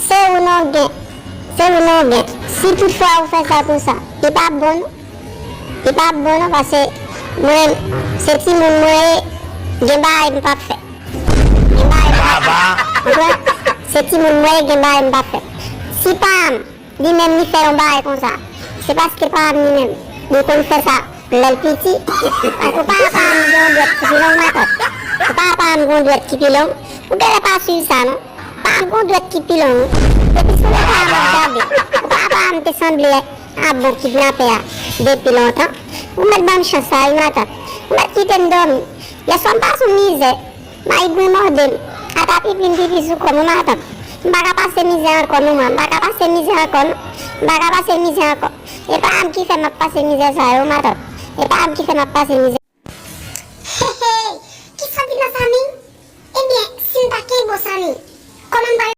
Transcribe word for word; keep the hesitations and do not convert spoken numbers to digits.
Se ou non gen. Se ou non gen. Si toutfwa ou fè sa konsa, li p ap bon non. Li p ap bon non, paske mwen, se timoun mwen ye, gen bagay m p ap fè. Gen bagay m p ap fè. Konprann? Se timoun mwen ye, gen bagay m p ap fè. Si pa m, li menm li fè yon bagay konsa, se paske pa m li menm, li konn fè sa lè l piti. Paske papa pa m gen yon dwèt ki pi long, matant. Papa pa m gen yon dwèt ki pi long. Ou genlè pa swiv sa non. Pa m gen yon dwèt ki pi long wi. Depi sou leta a m ap gade. Papa pa m te sanble a bon kidnapè a depi lontan. Ou mèt ban m chans sa wi, matant. Ou mèt kite m dòmi. Yèswa m pase yon mizè. Mayigwen mòde m. Ata pipi m pipi sou kò m wi, matant. M pa ka pase mizè ankò non, mwen. M pa ka pase mizè ankò non. M pa ka pase mizè ankò. E pa m ki fè m ap pase mizè sa yo, matant. E pa m ki fè m ap pase mizè.